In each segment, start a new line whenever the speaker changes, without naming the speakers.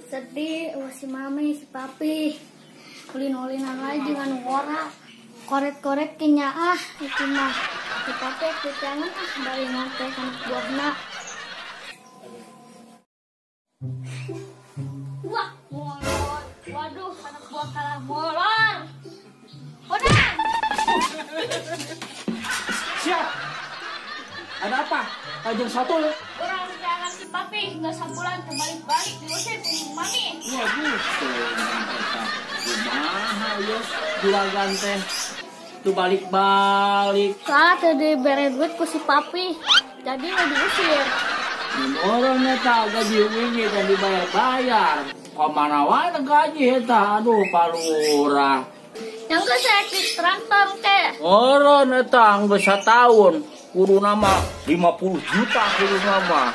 Sedih, wah si mami, si papi ulin-ulinan lagi dengan ngora koret-koret kenya ah itu mah si papi jangan ah bari ngontek anak buahna. Wah, molor. Waduh, anak buah kalah molor. Odang.
Siap. Ada apa? Kajeng satu.
Orang jangan si papi nggak sabulan kembali-balik diusir ku mami.
Waduh, kumaha ieu juragan teh tuh balik-balik.
Kalah teu dibere duit ku si papi, jadi we diusir.
Mun orang eta gaji wingi teh dibayar-bayar. Kamana wae gaji eta, aduh palurah.
Yang geus saya ditransfer teh.
Orang eta geus sataun. Kudu nama 50 juta kudu nama.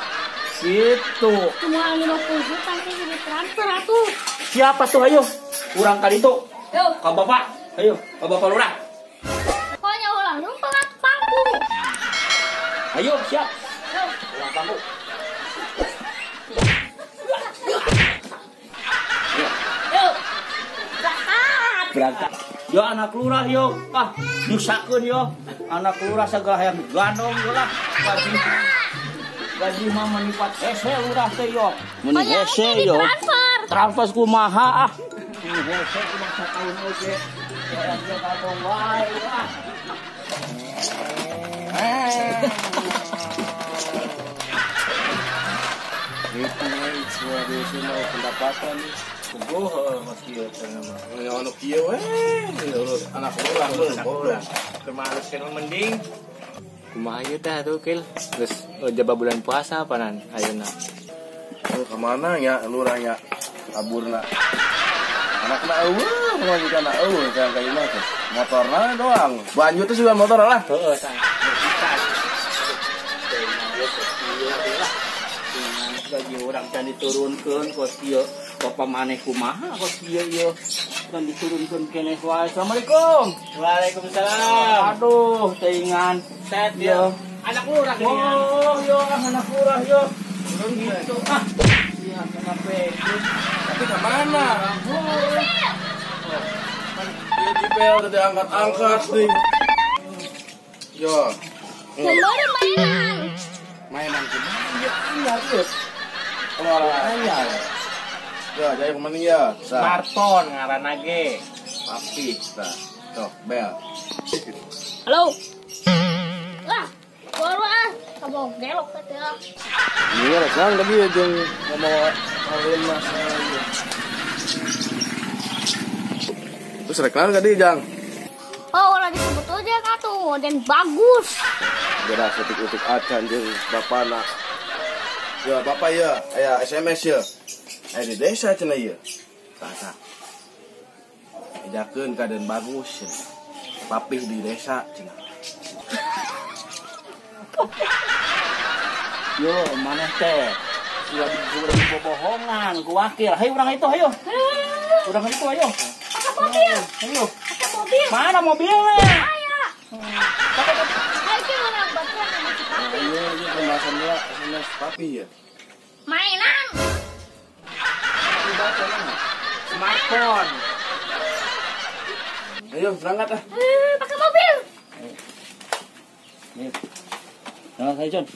Gitu.
Cuma 50 juta sih ditransfer atuh.
Siapa tuh ayo? Urang kali itu.
Yo.
Ka bapak. Ayo, ka bapak lurah.
Pokoknya ulah numpang atuh pangku.
Ayo, siap.
Yo.
Ulah pangku. Yo.
Yo. Berangkat.
Berangkat. Yo anak lurah yo, ah nyusahkeun yo. Anak lurah segala yang gandong yo lah. Gaji gaji mah menipat hese lurah teh yo. Meni hese yo. Transfer kumaha ah. Meni hese kumaha sataun oge. Orang ge gandong wae ah.
Itu we semua pendapatan
Kugoh mas kieu teh mah.
Ya anu kieu we, anak lurah goblok.
Termalus kan mending.
Kumaha ieu teh atuh Kil? Geus jaba bulan puasa panan ayeuna.
Oh, ka mana nya lurah nya? Kaburna. Anakna eueuh, pamajikanna eueuh ka ka imah teh. Motorna doang. Banyu teh sudah motor lah.
Heeh, tah.
Gaji urang can diturunkeun kos kieu. Bapak maneh kumaha kos kieu ieu. Can diturunkeun keneh wae. Assalamualaikum.
Waalaikumsalam.
Aduh, teuingan.
Set yo. Anak lurah geuningan.
Oh, yo anak lurah yo. Gitu ah. Iya, kenapa?
Tapi ke mana? Dia dipel udah diangkat-angkat nih. Yo.
Kemarin mainan.
Mainan kumaha? Ya anyar ieu. Kalau anyar. Ya, jadi kemana ya?
Smartphone ngaranna ge.
Papi, tah. Tuh, bel.
Halo. Lah, baru ah, kamu gelok teh.
Iya, rek naon tadi jeung ngomong kawin mas. Terus rek naon tadi, Jang?
Oh, ulah disebut aja atuh, dan bagus.
Beda setik-utik acan jeung bapana. Ya, bapak ya, aya SMS ya. Aya di desa cenah ieu. Tah tah. Ejakeun ka den bagus cenah. Papih di desa cenah.
Yo, maneh teh ulah dibobohongan ku wakil. Hayu urang itu, hayu. Urang itu ayo.
Pakai mobil.
Ayo.
Pakai mobil.
Mana mobilnya?
Aya. Ayo ke urang batuan sama si papi.
Iya, iya pembahasan dia SMS papi ya.
Mainan.
Smartphone.
Ayo berangkat ah.
Pakai mobil.
Nih. Nah, saya John.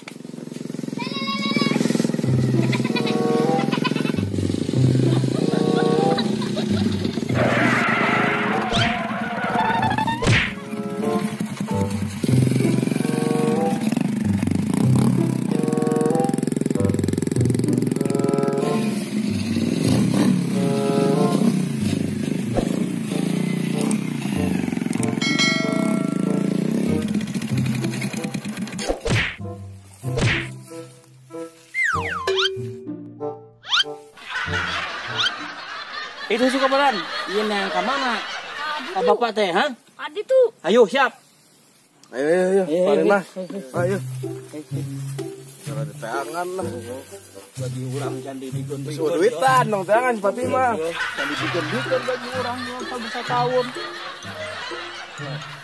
Itu suka beran. Iya yang ke mana? Ke bapak teh, ha?
Adi tuh.
Ayo siap.
Ayo ayo ayo, paling mah. Ayo. Cara teangan lah.
Bagi urang can dibikeun-bikeun.
Duitan dong teangan si papi mah.
Can dibikeun-bikeun bagi urang bisa tahun.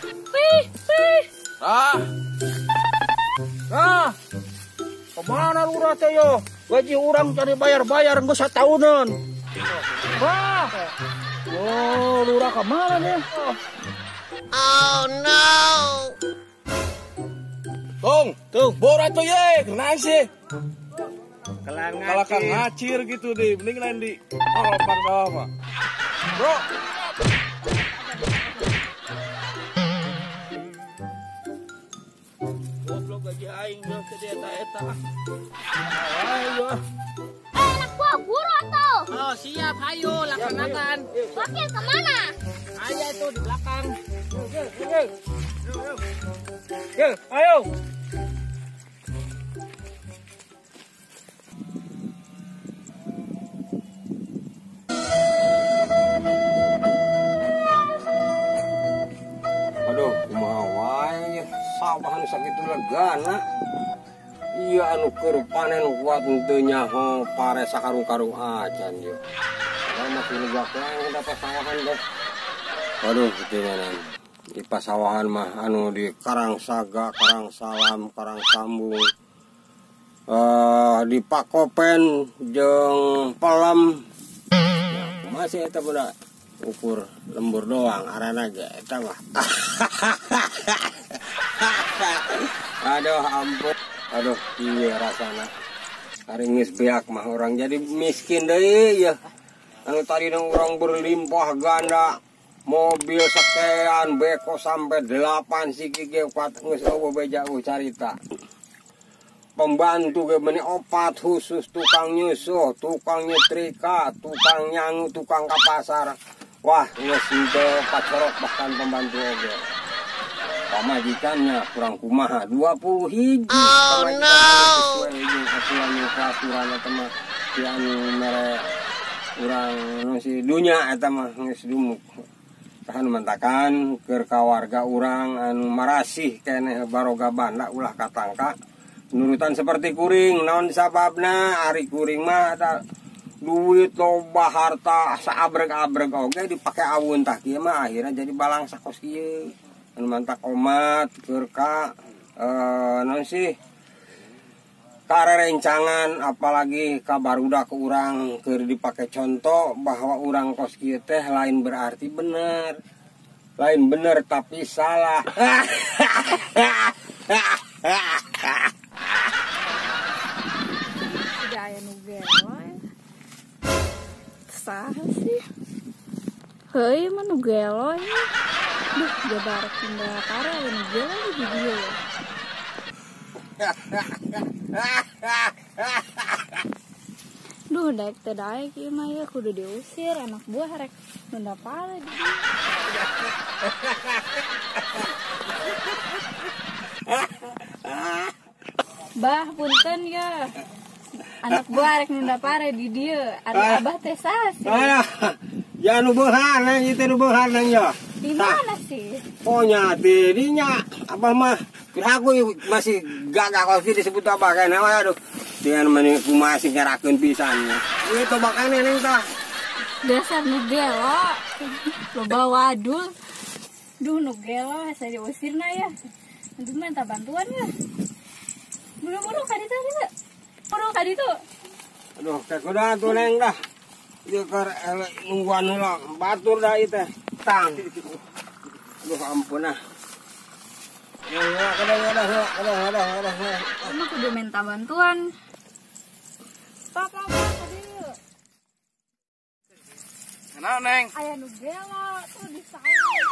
Pih, pih.
Ah. Ah.
Mana lurah teh yo? Gaji urang cari bayar-bayar geus sataunan. Wah. Oh, lurah ka mana nih?
Oh no.
Tong, tuh bora tuh ye, kenapa sih?
Kalau
kan ngacir gitu deh, mending lain di harapan bawah, Pak. Bro.
Goblok gaji aing geus teh eta eta. Ayo.
Anak gua guru atau?
Oh, siap, ayo laksanakan.
Wakil kemana?
Ayo itu di belakang.
Ayo.
Aduh, kumaha wae sawah anu sakitu legana. Iya anu keur panen kuat henteu nyaho pare sakarung-karung acan ieu. Padahal masih lega wae dapat sawahan deh. Aduh, gimana? Di pasawahan mah anu di Karang Saga, Karang Salam, Karang Sambung, di Pakopen jeung Pelem. Ya, masih eta budak ukur lembur doang arana ge eta mah. Aduh ampun. Aduh ieu rasana. Ari geus beak mah orang jadi miskin deui ya. Anu tadina urang berlimpah ganda. Mobil sekian beko sampai 8 siki ge kuat geus eueuh beja carita. Pembantu ge meuni 4 khusus tukang nyusuh, tukang nyetrika, tukang nyangu, tukang ka pasar. Wah, geus henteu pacorok bahkan pembantu oge. Pamajikannya kurang kumaha 20 hiji.
Oh no.
Aturan aturan eta mah si anu mere urang nu si dunya eta mah geus dumuk. Anu mantakan keur ka warga urang anu marasih keneh baroga banda ulah katangka nurutan seperti kuring naon sababna ari kuring mah duit loba harta saabreg-abreg oge dipake awun tah kieu mah akhirna jadi balang sakos kieu anu mantak omat keur ka naon sih karerencangan apalagi ka barudak urang keur dipake contoh bahwa urang kos kieu teh lain berarti bener. Lain bener tapi salah.
Tidak aya nu gelo. Saha sih? Heuy mah nu gelo ya. Duh, jabar pindah pare aya nu gelo di dieu ya. Duh, daek teh daek ieu mah ya kudu diusir anak buah rek nunda pare di dieu. Bah, punten ya. Anak buah rek nunda pare di dieu. Ari abah teh saha sih?
Ya nu beunghar neng ieu teh nu beunghar neng ya.
Di mana sih?
Pokoknya di dinya abah mah aku masih gagah kalau sih disebut abah kayaknya mah aduh. Dengan meni kumaha sih ngerakeun pisan. Ieu tobakan neng tah.
Dasar nu gelo. Loba wadul. Duh nu gelo asa diusirna ya. Nanti minta bantuan ya. Buru-buru ka ditu ditu. Buru ka ditu.
Aduh, kakuda tuh neng dah. Ieu keur nungguan heula batur dah ieu teh. Tang. Aduh ampun ah.
Emang kudu minta bantuan. Papa, tadi.
Kenapa, Neng?
Aya nu gelo tuh di sawah.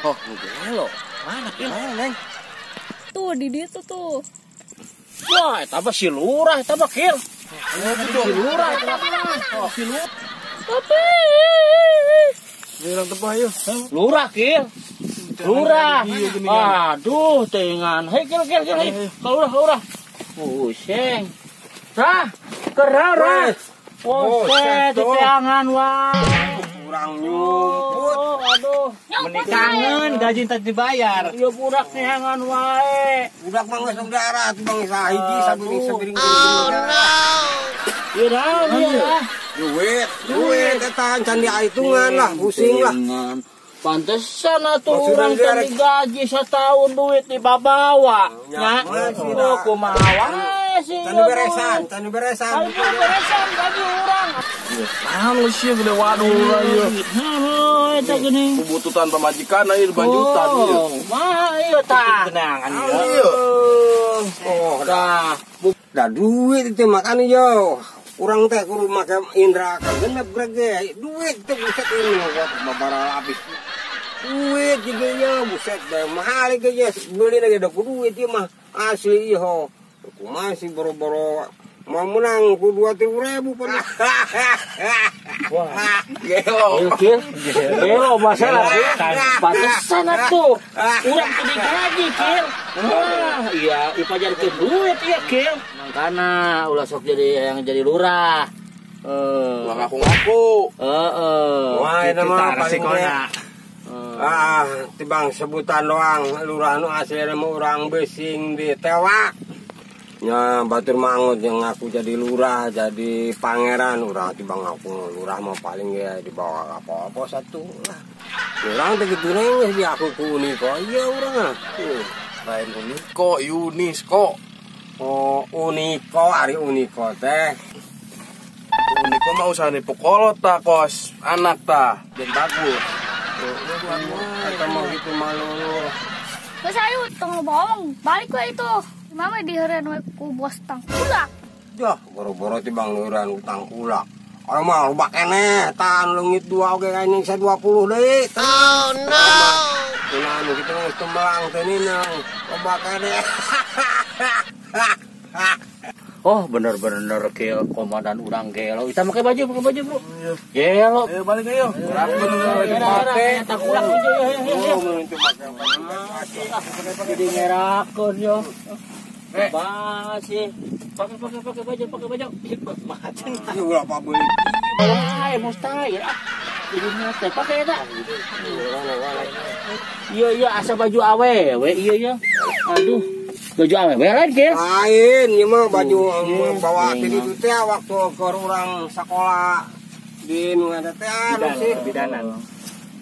Oh, nu gelo.
Mana, Kil?
Mana, Neng?
Tuh di ditu tuh.
Wah, eta mah si lurah eta mah, Kil. Si lurah eta mah. Si lurah.
Papi.
Urang tepah yeuh.
Lurah, Kil. Lurah. Aduh, tengan. Hei, Kil, Kil, Kil. Ka lurah, lurah. Pusing. Rah, kerara. Buset, diteangan wah.
Kurang nyumput.
Aduh,
meni kangen gaji tadi dibayar.
Iya budak neangan wae.
Budak mah geus darah tuh bang sahiji sabiring-sabiring.
Oh no.
Iya naon ieu.
Duit, duit eta can diaitungan lah, pusing lah.
Pantesan atuh urang teh digaji setahun duit dibabawa. Nya. Oh, kumaha wae sih.
Can beresan, can beresan.
Can beresan gaji urang.
Naon sih gede waduh urang ieu.
Heuh, eta geuning.
Kubututan pamajikan ieu banjutan ieu.
Mah ieu tah.
Genangan ieu.
Oh, dah. Dah duit itu makan yo. Urang teh kudu make indra kagenep grege. Duit teh buset ini buat babara habis. Duit juga ya buset dah mahal ge ya beli lagi dah duit ieu mah asli ieu. Kumaha sih boro-boro mau menang ku 2.000 pernah.
Wah, gelo. Gelo masalah. Pantesan atuh. Urang teh digaji, Kil. Wah, iya ipajarkeun duit ieu, Kil. Makana ulah sok jadi yang jadi lurah.
Ulah ngaku-ngaku.
Heeh.
Wah, eta mah paling ah, tibang sebutan doang lurah nu asli mah urang besing ditewak. Ya batur mangut yang ngaku jadi lurah, jadi pangeran, urang tibang ngaku lurah mah paling ya dibawa apa-apa satu lah. Urang teh kitu geus diaku ku Uniko, iya urang ah.
Lain Uniko, UNESCO.
Oh, Uniko, ari Uniko teh.
Uniko mah usahane pokolot tah kos anak tah, dan bagus.
Eta mah kitu malu.
Geus ayo tong bohong, balik we itu. Mama diheureun we ku bos tangkulak.
Dah, boro-boro tibang leuran utang kulak. Orang mah loba keneh, tahan leungit dua oge ka ini 20 deui.
Oh no.
Kunaon kitu geus temelang teh ninang, loba keneh.
Oh, bener-bener Kil, komandan urang gelo. Kita pakai baju, Bro. Gelo.
Ayo balik ayo.
Dipake tangkulak aja ya. Jadi ngerakeun yo. Bang sih. Pakai baju, pakai baju. Macen.
Ulah apa beli.
Wae mustahil. Jadi teh pakai eta. Iya iya asa baju awewe iya iya. Aduh. Baju awewe lain Kil.
Lain ieu mah baju bawa ti ditu teh waktu keur urang sakola di nu eta teh anu sih
bidanan.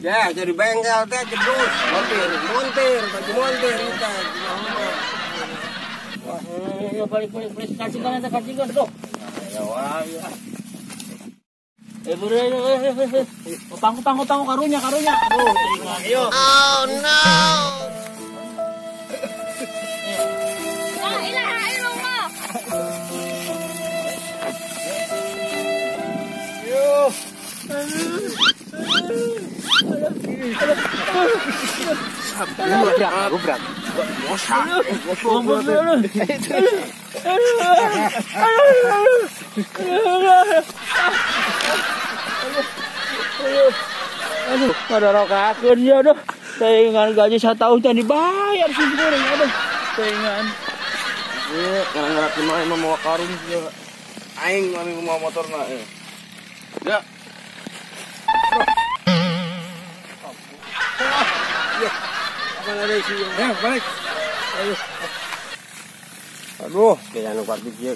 Ya, jadi bengkel teh jedus, montir, baju montir itu teh.
Wah, ayo balik kacingan eta kacingan tuh. Ya wah ya. Bro, pangku karunya. Aduh, ayo.
Oh no.
La ilaha illallah.
Yo.
Gubrak.
Aduh, ada rokakeun ya aduh. Saingan gaji satahun can dibayar sih goreng aduh. Saingan.
Ieu ngarang-ngarakeun mah emang mawa karung sia. Aing mah mawa motorna. Ya.
Ya, balik. Aduh, kayak anu kuat kieu.